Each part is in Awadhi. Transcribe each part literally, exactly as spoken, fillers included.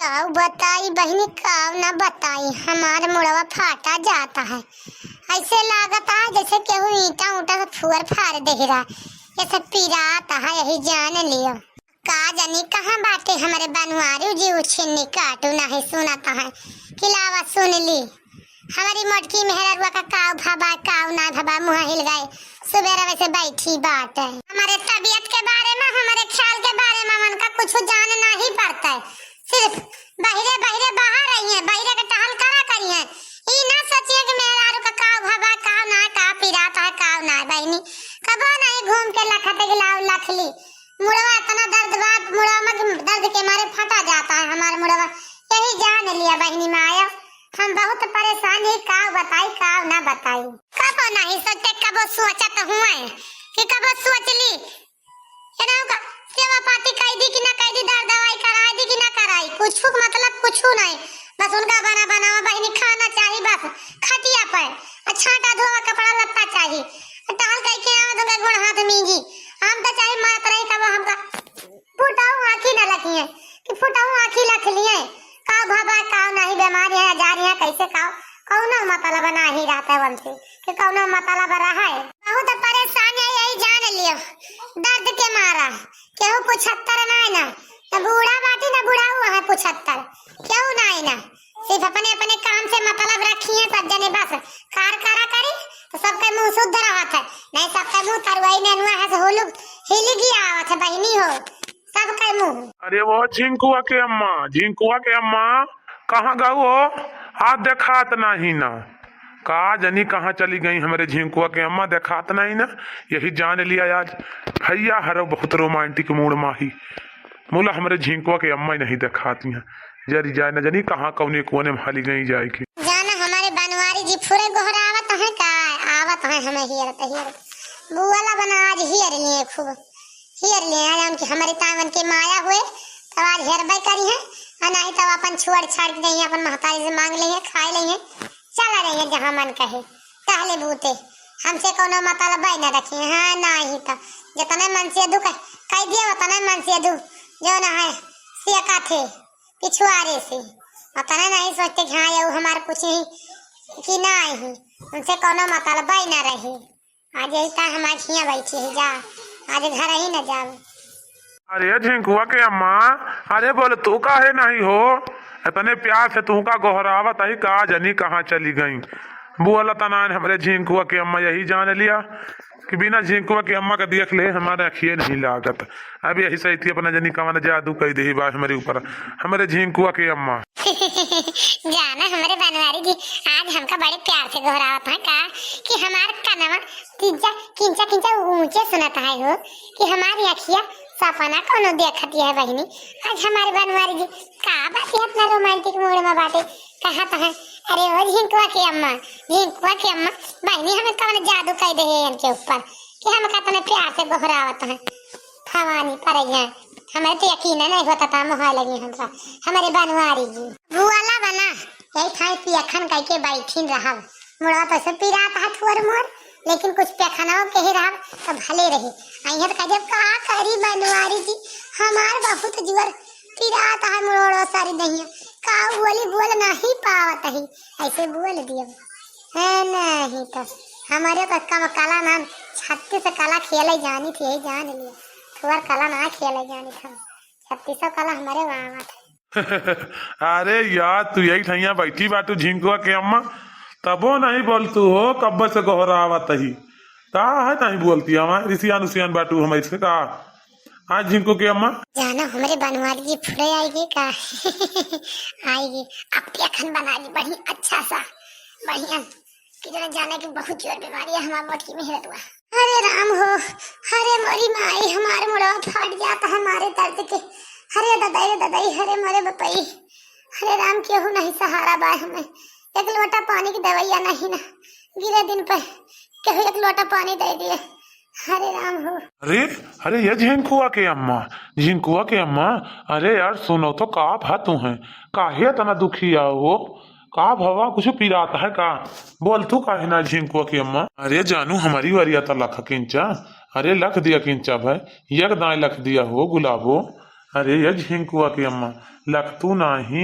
काऊ बताई बहिनी, काऊ ना बताई, हमार मुड़वा फाटा जाता है। ऐसे लागत है जैसे केहू ईंटा ऊंटा से फुअर फाड़ दे रहा, जैसे पिरात है, यही जान लियो। का जानी कहाँ बाटे हमरे बनवारी जी, उ छिन्नी काटू नाही सुनत है। कि लावा सुन ली, हमारी मोटकी मेहररुआ का काव भबा, काव ना भबा, मुँह हिल गए। सुबेरा वैसे बैठी बात है। हमारे तबीयत के बारे में, हमारे ख्याल के बारे में उनका कुछ जान नहीं पड़ता है। सिर्फ बहिरे, बहिरे बाहर रही हैं, बहिरे के टहल करा करी हैं। ई ना सोचिए कि मेहरारू का काव भबा, काव ना, का पिरात है, काव ना। बहिनी, कबो नहीं घूम के लखत के लाव लख ली। मुड़वा इतना दर्द बा, मुड़वा में दर्द के मारे फटा जाता है हमार मुड़वा। यही जान लिया बहिनी माया, हम बहुत परेशान ही, काव बताई, काव ना बताई। कबो नहीं सोचते, कबो सोचत हुए कि कबो सोच ली, एनाऊ का सेवा पाती कई दी कि ना कई दी, दर दवाई कराई दी कि ना कराई, कुछ मतलब कुछ नहीं। बस उनका बना बनावा बहिनी खाना चाही, बस खटिया पर, आ छांटा धोवा कपड़ा लत्ता चाही, आ टहल कई के आवा तो उनका गोड़ हाथ मीजी। हम तो चाहे मरत रही, कब हमका फुटाऊ आँखी न लखिए कि फुटाऊ आँखी लख लिए। काव भबा, काव नाही, बीमारी है, जा रही है, कैसे काव, कौनो मतलब नाही रहता है उनसे कि कौनो मतलब रहा है। बहुत परेशान है, यही जान लियो, दर्द के मारा। केहू पुछत्तर ना है ना, न बूढ़ा बाटी न बुढ़ाऊ है पुछत्तर, केहू ना है ना। सिर्फ अपने अपने काम से मतलब रखी है सब जने, बस कार करा करी तो सबके मुँह शुद्ध रहत है, नहीं सबके मुँह तरुआई नेनुआ है से हुलुक हिली गया आवत है बहिनी हो, सबके मुँह। अरे वो झिंकुआ के अम्मा, झिंकुआ के अम्मा, कहाँ गऊ हो? आज देखात नाही ना। का जनी कहाँ चली गई हमरे झिंकुआ के अम्मा, देखात नाही ना। यही जान लिया आज भैया हरो बहुत romantic mood मा ही। मुला हमरे झिंकुआ के अम्मा ही नहीं देखाती हैं। जरी जाए न जनी कहाँ कौने कोने में हाली गई जाए के। जाना हमारे बनवारी जी फुरे गोहरावत हैं का, आवत हैं हमें हियरत हियरत। बुआला बना आज हियर लिए खूब, हियर लिए आज उनकी हमारे तावन के माया हुए, तब आज हेरबे करी है, और नहीं तब अपन छोड़ छाड़ के गई अपन महतारी से मांग ली है, खाए ली है, चला रही है जहाँ मन कहे। टहले बूते, हमसे कौनो मतलब न रखी, हाँ, नाही तो जितने मन से दुख कह दिया, उतने मन से दुख जो ना है, सिया का थे पिछुआरे से, उतने नहीं सोचते कि हाँ, ये हमार कुछ ही कि नाही, उनसे कौनो मतलब न रही। आज यही का हम आज हियाँ बैठी है जा, आज घर ही न जाओ। अरे झिंकुआ के अम्मा, अरे बोल तू काहे नहीं हो? इतने प्यार से तू का गोहरावत आई, का जनी कहाँ चली गई? बोला तना हमरे झिंकुआ के अम्मा, यही जान लिया कि बिना झिंकुआ के अम्मा का देख ले हमारे अखिए नहीं लागत। अब यही सही थी अपना जनी कवन जादू कई दे बा हमरे ऊपर, हमरे झिंकुआ के अम्मा। जाना हमरे बनवारी जी, आज हमका बड़े प्यार से गोहरावत हैं का कि हमार कनवा किंचा किंचा किंचा ऊंचे सुनत है हो कि हमारी अखिया सपना कोनो देखत है बहिनी। आज हमारे बनवारी जी का बात है इतना romantic mood में बाटे, कहा तो है। अरे ओ झिंकुआ के अम्मा, झिंकुआ के अम्मा, बहिनी हमें कवन जादू कई दे है इनके ऊपर कि हम कितने प्यार से गोहरावत हैं। भवानी पर है, हमें तो यकीन नहीं होता था मोहाय लगी हमका हमारे बनवारी जी। बुआला बना, यही ठाई पियखन कह के बैठिन रहब। मुड़वा तो से पिरात है थोर मोर, लेकिन कुछ पेखनाओ के ही रहब तो भले रही। अइहे तो कह देब, "का करी बनवारी जी, हमार बहुत जोर पिरात है मुड़वा सारी दहिया, का बोली बोल नहीं पावत ही।" ऐसे बोल दियो। है नहीं तो हमारे तो कम कला ना, छत्तीस कला खेले जानी थी, यही जान लिया। थोर कला ना खेले जानी थी, छत्तीसों कला हमारे वहाँ थे। अरे यार, तू यही ठैया बैठी बाटू झिंकुआ के अम्मा, तबो नहीं बोलतू हो, कब्बे से गोहरावत ही। का है नहीं बोलती, हमारे रिसियान उसियान बाटू हमारे से का? हाँ झिंकू के अम्मा। जाना हमरे बनवारी जी फुरे आएगी का? आएगी। अब पेखन बना ली बढ़िया अच्छा सा, बढ़िया। कि जना जाने की बहुत जोर बीमारी है हमार मोटकी मेहररुआ। अरे राम हो, अरे मोरी माई, हमार मुड़वा फाट जाता है मारे दर्द के। अरे ददाई, ददाई, अरे मोरे बपई। अरे राम, केहू नहीं सहारा बा हमें। एक लोटा पानी की दवाइया नहीं ना, गिरे दिन पे केहू एक लोटा पानी दे दिए। अरे राम हो। अरे, अरे ये झिंकुआ के अम्मा, झिंकुआ के अम्मा, अरे यार सुनो तो, का भा तू है, काहे इतना दुखी आओ हो? का भवा, कुछ पिरात है का? बोल तू काहे ना झिंकुआ के अम्मा? अरे जानू, हमारी वरिया तो लख किंचा, अरे लख दिया किंचा भाई, एक दाएं लख दिया हो गुलाबो। अरे ये झिंकुआ के अम्मा, लखतू नाही।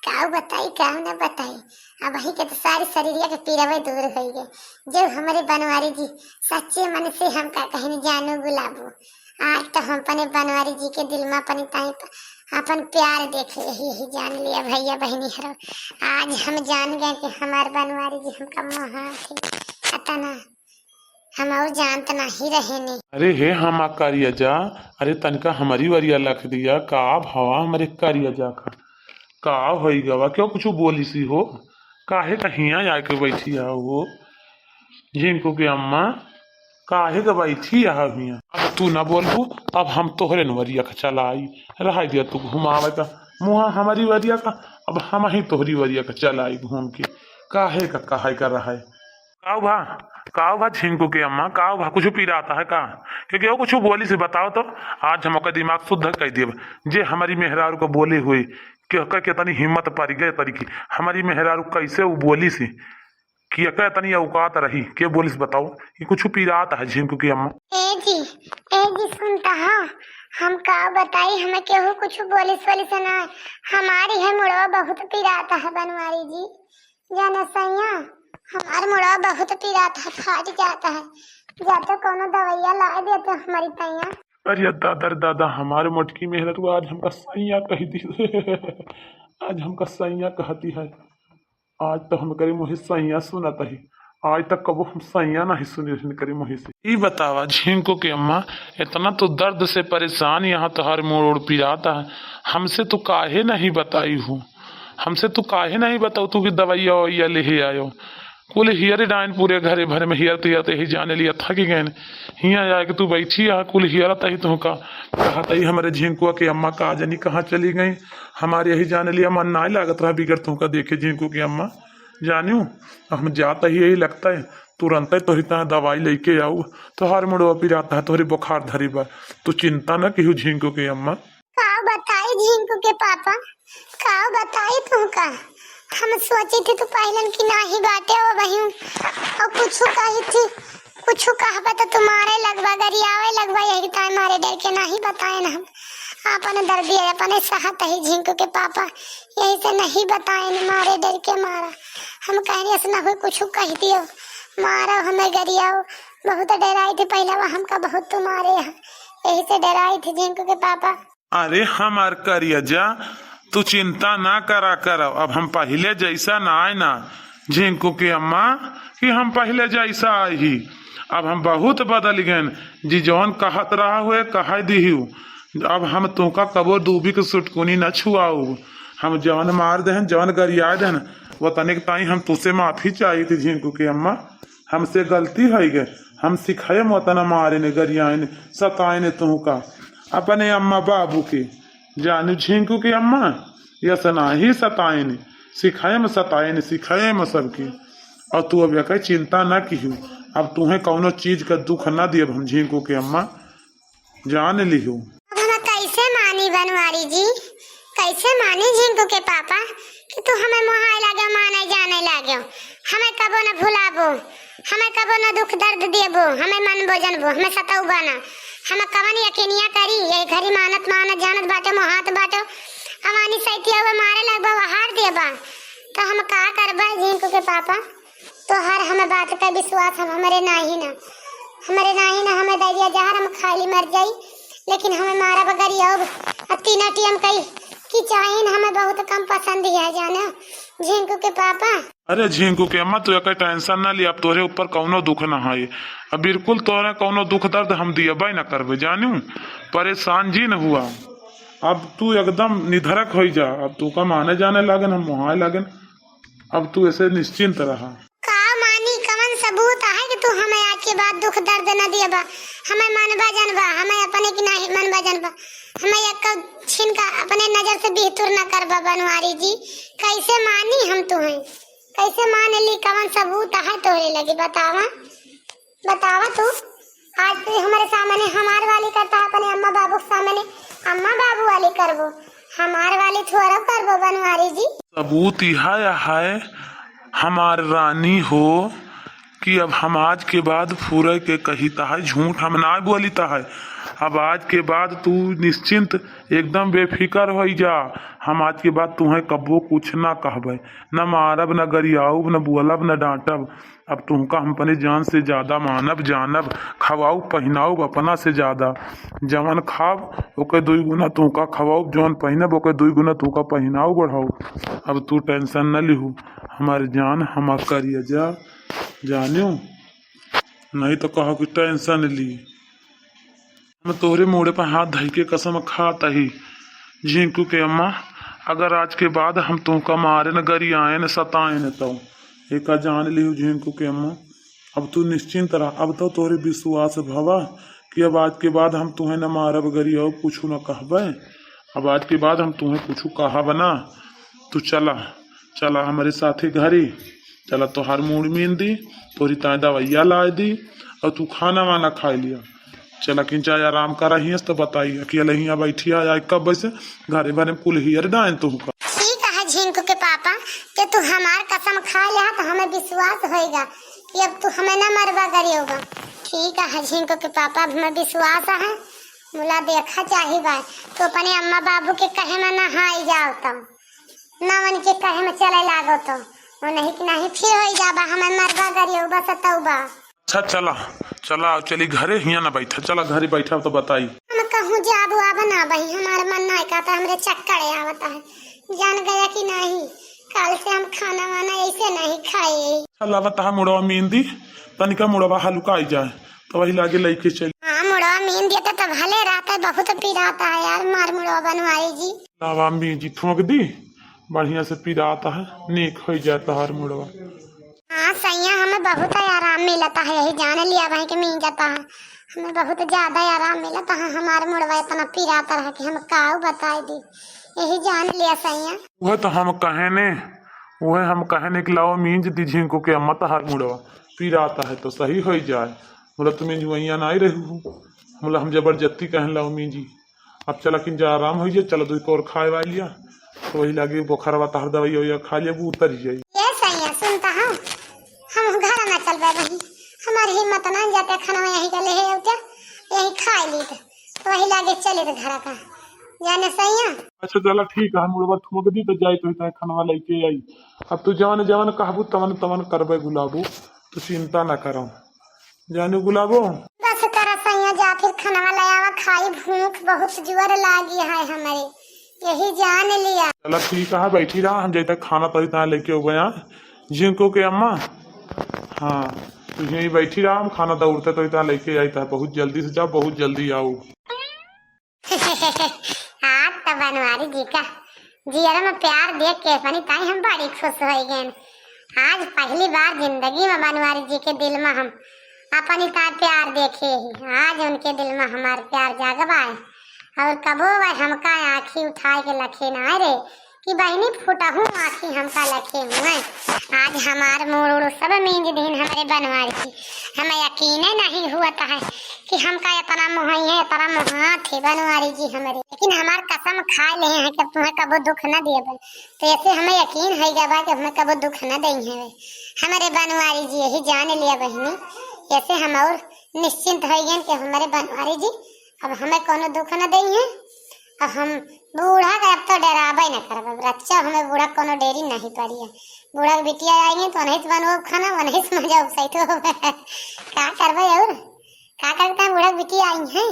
काऊ बताई, काऊ ना बताई, अबही के तो सारी शरीरिया के पीरवे दूर होई गए। जब हमरे बनवारी जी सच्चे मन से हमका कहनी जानू गुलाबो, आज तो हम अपने बनवारी जी के दिल में अपनी ताई प-, अपन प्यार देख ले, यही, यही जान लिया भैया बहनी हरो। आज हम जान गए कि हमार बनवारी जी हमका मोहा थे। अतना हम और जानत नाही रहेनी। अरे हे हमा करिया जा, अरे तनका हमरी वरिया लख दिया, का भवा हमरे करिया जा का, का होई गवा, क्यों कुछ बोली सी हो, काहे का हियाँ आके बैठी है हो? झिंकू के अम्मा, काहे का बैठी है हियाँ? अब तू ना बोलबू, अब हम तोहरे न वरिया का चलाई, रहाई दिया तू घुमावे का मुँहा हमरी वरिया का, अब हम ही तोहरी वरिया का चलाई घूम के, काहे का, काहे का रहाई। काऊ भा, काऊ भा झिंकू के अम्मा, काऊ भा, कुछ पिरात है का? क्योंकि वो कुछ बोली सी बताओ तो, आज हम ओकर दिमाग शुद्ध कर देब। जे हमरी मेहरारू को बोली हुई, कि ओकर कितनी हिम्मत पड़ गए तरीकी, हमरी मेहरारू कैसे वो बोली सी, कि एकर इतनी औकात रही, के बोली सी बताओ, कि कुछ पिरात है झिंकू के अम्मा। ए जी, ए जी सुनता है, हम का बताई, हमें केहू कुछ बोली सोली से ना, हमारी है मुड़वा बहुत पिरात है बनवारी जी। जाने सैया, हमार मुड़वा बहुत पिरात है, फाट जाता है। जा तो कोनो दवाइया ला दे तो हमारी तैया। अरे दादा रे दादा, हमार मोटकी मेहररुआ आज हमका सैया कह दी। आज हमका सैया कहती है। आज तो हम करे मुँहे सैया सुनत ही। आज तक कबो हम सैया नहीं सुनी रहन करे मुँहे से। ई बतावा झिंकू के अम्मा, इतना तो दर्द से परेशान यहाँ तोहार मुड़ उड़ पिराता है, हमसे तू काहे नहीं बताई हो? हमसे तू काहे नहीं बताऊ तू कि दवाइया ववाइया लेहे आयो? कुल हियर डाइन पूरे घरे भर में हियर तियर ते ही जाने लिया थक गए। हियाँ आके तू बैठी आ, कुल हियर तही तुहका कहत ही हमरे झिंकुआ के अम्मा का जानी कहाँ चली गई। हमारे यही जाने लिया मन नाय लागत रहा बिगड़ तुहका देखे झिंकू के अम्मा। जानियो, हम जात ही यही लगता है, तुरंत ही तोही तहाँ दवाई लेके आऊ। तोहार मुड़वा पिराता है, तोहरे बुखार धरी बा, तू चिंता न किहू झिंकू के अम्मा। का बताई झिंकू के पापा, का बताई तुहका? हम सोची थी तू पहलन की नाही बाटे हो बहिन, और कुछ कही थी, कुछ कहबा तो तू मारे लगबा, गरियावे लगबा, यही ताई मारे डर के नाही बताए ना हम। अपने दर्दिया अपने सहत ही झिंकू के पापा, यही से नहीं बताए न मारे डर के मारा। हम कहनी ऐसा ना हो कुछ कह दियो, मारो हमें गरियाओ, बहुत डराई थी पहले वो हमका बहुत तू मारे है, यही से डराई थी झिंकू के पापा। अरे हमार करिया जा, तू चिंता ना करा करव। अब हम पहिले जैसा ना आए ना, झिंकू के अम्मा, कि हम पहिले जैसा आई ही। अब हम बहुत बदल गए। जी जौन कहत रहा हुए, कह दिहू। अब हम तुमका कबो दूबी के सुटकुनी न छुआऊ। हम जौन मार देहन, जौन गरिया देहन, वो तनिक ताई हम तुसे माफी चाहिए थी झिंकू के अम्मा। हमसे गलती है गए, हम सिखाए मत न मारे ने, गरियाए ने, सताए ने तुहका। अपने अम्मा बाबू के जानू झिंकू के अम्मा, यस नाही सताए ने, सिखाए में सताए ने, सिखाए में सबके। और तू अब एकर चिंता ना किहू, अब तुहें कौनो चीज का दुख ना दियब हम झिंकू के अम्मा, जान लिहू। अब हम कैसे मानी बनवारी जी, कैसे मानी झिंकू के पापा कि तू हमें मोहाए लागे, माने जाने लागे, हमें कबो न भुलाबो, हमें कबो न दुख दर्द देबो, हमें मनबो जनबो, हमें सतौबा ना, हम कवन यकीनिया करी, ये घरी मानत मानत जानत बाटे, मोहात बाटे, अवानी सैतिया हुआ मारे लगबो, हार देबा, तो हम का करबा झिंकू के पापा? तोहार हमें बात का विश्वास हम हमरे नाही ना, हमरे नाही ना, हमें दरिया जहर हम खाली मर जाई, लेकिन हमें मारा बगरिया अब तीना टीम कई कि चाइन हमें बहुत कम पसंद है जाना झिंकू के पापा। अरे झिंकू के अम्मा, तू एकर टेंशन ना ली, अब तोरे ऊपर कौनो दुख ना है। अब बिल्कुल तोरे कौनो दुख दर्द हम दियबे ना करबे, जानू, परेशान जी न हुआ। अब तू एकदम निधरक होई जा, अब तू का माने जाने लागन, हम मोहाए लागन। अब तू ऐसे निश्चिंत रहा। का मानी, कवन सबूत है कि तू हमें आज के बाद दुख दर्द न दियबा? हमें मनबा जनबा, हमें अपने की नाही मनबा जनबा, हमें एक छिन का अपने नजर से बिहतुर न करबा बनवारी जी। कैसे मानी हम तुम्हें, कैसे मान ली? कवन सबूत है तोरे लगे, बतावा, बतावा तू। आज तू हमारे सामने हमार वाली करता है, अपने अम्मा बाबू के सामने अम्मा बाबू वाली करबो, हमार वाली थोड़ा करबो बनवारी जी। सबूत इहा है हमार रानी हो कि अब हम आज के बाद फुरे के कहिता है, झूठ हम ना बोलिता है। अब आज के बाद तू निश्चिंत, एकदम बेफिकर होइ जा। हम आज के बाद तुहें कब्बो कुछ ना कहबे, न मारब, न गरियाउब, न बोलब, न डांटब। अब तुहका हम अपने जान से ज्यादा मानब, जानब, खवाउब, पहिनाउब अपना से ज्यादा। जवन खाब, ओके दुई गुना तुहका खवाउब, जवन पहिनब, ओके दुई गुना तुहका पहिनाउब, बढ़ाउब। अब तू tension न लिहू, हमार जान, हमार करिया जा, जानियो, नहीं तो कहो कि tension ली। हम तोहरे मूड़े पर हाथ धइ के कसम खात ही, झिंकू के अम्मा, अगर आज के बाद हम तुहका मारे न, गरियाए न, सताए न, तो एका जान लिहू झिंकू के अम्मा, अब तू निश्चिंत रह। अब तो तोहरे विश्वास भवा कि अब आज के बाद हम तुहें न मारब, गरियाउब, कुछ न कहबे। अब आज के बाद हम तुहें कुछ कहब ना। तू चला, चला हमरे साथे घरे। चला, तोहार मूड़ मीन दी, तोहरी ताई दवाइया लाए दी, और तू खाना वाना खाए लिया। चला, किंचा आराम करा हियस तो बताई, अकेले हियाँ बैठी है, आई कब से घरे भरे कुल हियर डाइन तुहका। ठीक है झिंकू के पापा, कि तू हमार कसम खा लिहा तो हमें विश्वास होएगा कि अब तू हमें ना मरबा, गरियोबा। ठीक है झिंकू के पापा, अब हमें विश्वास है, मुला देखा चाही बा, तू अपने अम्मा बाबू के कहे में ना हाई जाओ तब। ना उनके कहे में चले लागो तो, वो नहीं कि नहीं फिर होई जाबा, हमें मरबा, गरियोबा, सतौबा। अच्छा, चला, चला, चली घरे, हियाँ ना बैठा, चला घरे बैठा तो बताई। हम कहूँ जाबू आब ना बही, हमार मन ना कहता, हमरे चक्कर आवता है, जान गया कि नहीं, कल से हम खाना वाना ऐसे नहीं खाए। अच्छा, लावा तहा मुड़वा मीन दी, तनिका मुड़वा हल्का आई जाए, तो वही लागे लइके चली। हाँ, मुड़वा मीन दिया तो, तो भले रहता है, बहुत पिराता है यार, मार मुड़वा बनवाई जी। लावा मीन जी थूक दी, बढ़िया से पिराता है, नीक हो जाता है हर मुड़वा। हाँ सैया, हमें बहुत आराम मिलता है, यही जान लिया भाई के मीन जाता है, हमें बहुत ज्यादा आराम मिलता है। हमार मुड़वा इतना पिराता रहा कि हम काऊ बताई दी, यही जान लिया सैया। वह तो हम कहे ने, वह हम कहे ने कि लाओ मींज दी झिंकू के अम्मा तहार मुड़वा पिराता है तो सही हो जाए। बोला, तुम्हें जुआइया ना आई रही हूँ, बोला, हम जबरदस्ती कहन लाओ मींजी। अब चला किन जा आराम हो जाए, चला दो और खाए वाई लिया, तो वही लागे बोखरवा तहर दवाई ववाई खा लिया, वो उतर जाई। ये सैया सुनता हूँ, हम घर ना चल पाए बही, हमारी हिम्मत ना जाते, खाना यहीं का ले है उठा, यहीं खा ली तो, तो वही लागे चले तो घर का, जाने सैया। अच्छा चला ठीक है, हम मुड़वा थूक दी तो जाई तो इतना खाना लेके आई। अब तू जवन जवन कहबू तवन तवन करबे गुलाबो, तू चिंता ना करो। जाने गुलाबो। बस करा सैया, जा फिर खाना ले आवा, खाई, भूख बहुत जोर लागी है हमरे, यही जान लिया। चला ठीक है, बैठी रहा, हम जैसे खाना तो इतना लेके हो गया झिंकू के अम्मा। हाँ, तू यहीं बैठी रहा, हम खाना दौड़ते तो इतना लेके आई था, बहुत जल्दी से जाओ, बहुत जल्दी आओ। आज तो बनवारी जी का जियरा में प्यार देख के अपनी ताई हम बड़ी खुश हो गए। आज पहली बार जिंदगी में बनवारी जी के दिल में हम अपनी ताई प्यार देखे ही। आज उनके दिल में हमार प्यार जागबा है और कबो वह हमका आँखी उठाए के लखे ना रे कि बहनी फुटहू आँखी हमका लखे हुए। आज हमार मूड़ उड़ सब मींज दीन हमरे बनवारी जी। हमें यकीन नहीं हुआ था कि हमका इतना मोहइया, इतना मोहा थे बनवारी जी हमरे, लेकिन हमार कसम खा ले हैं कि अब तुम्हें कबो दुख न देबे। तो ऐसे हमें यकीन है गया बा कि हमें कबो दुख न देई है। हमरे बनवारी जी यही जान लिया बहनी, ऐसे हम और निश्चिंत हो गए कि हमरे बनवारी जी अब हमें कोनो दुख न देई है। अब हम बूढ़ा के अब तो डराबे न करब, अब रक्षा हमें बूढ़ा कोनो डेरी नहीं पड़ी है। बूढ़ा के बिटिया आई है तो उन्हीं से बनवाओ खाना, उन्हीं से मजा उगसाई तो का करबे और का करता है, बूढ़ा के बिटिया आई है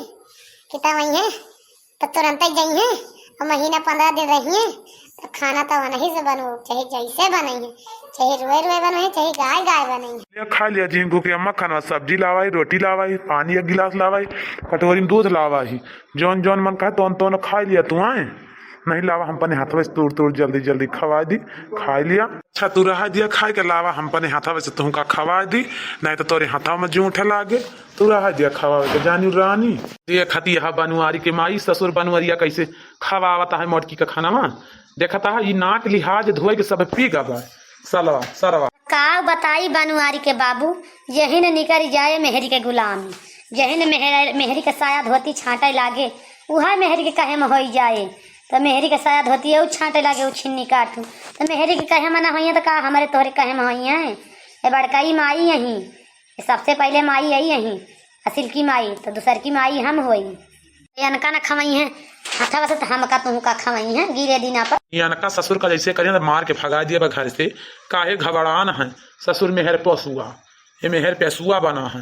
कि तब आई है तो तुरंत ही जाई है और महीना पन्द्रह दिन रही है तो खाना तो वहीं से बनवाओ, चाहे जैसे बने है, चाहे रुए रुए बने है, चाहे गाय गाय बने है। लिया खा लिया झिंकू के अम्मा खाना, सब्जी लावा ही, रोटी लावा ही, पानी एक गिलास लावा ही, कटोरी में दूध लावा ही, जौन जौन मन कहे तौन तौन खा लिया तू आए। नहीं लावा, हम अपने हाथवे से तोड़ तोड़ जल्दी जल्दी खवा दी, खा लिया। अच्छा तू रहा दिया खाए के, लावा हम अपने हाथवे से तुमका खवा दी, नहीं तो तोरे हाथवा में जूठ लागे। तू रहा दिया खवावे के जानी रानी। देखत ही यह बनवारी के माई ससुर बनवरिया कैसे खवावत है मोटकी का खानावा। देखत है ई नाक लिहाज धोए के सब पी गबा। सलवा, सरवा। का बताई बनवारी के बाबू, यही न निकल जाए मेहरी के गुलामी, यही न मेहर-, मेहरी के साया धोती छांटे लागे, उहे मेहरी के कहे में होई जाए। तो मेहरी के साया धोती उ छांटे लागे, उ छिन्नी काटू। तो मेहरी के कहे में ना होइए तो का हमरे तोहरे कहे में होइए? ए बड़काई माई यही, सबसे पहले माई आई यही, असिल की माई, तो दूसर की माई हम होई। ये अनका न खवइहैं, हथवा से त हमका तुहका खवइहैं, गिरे दिना पर। ये अनका ससुर का जैसे करिहैं, मार के भगा दिया बा घर से। काहे घबरान है, ससुर मेहर पसुआ, ये मेहर पसुआ बना है।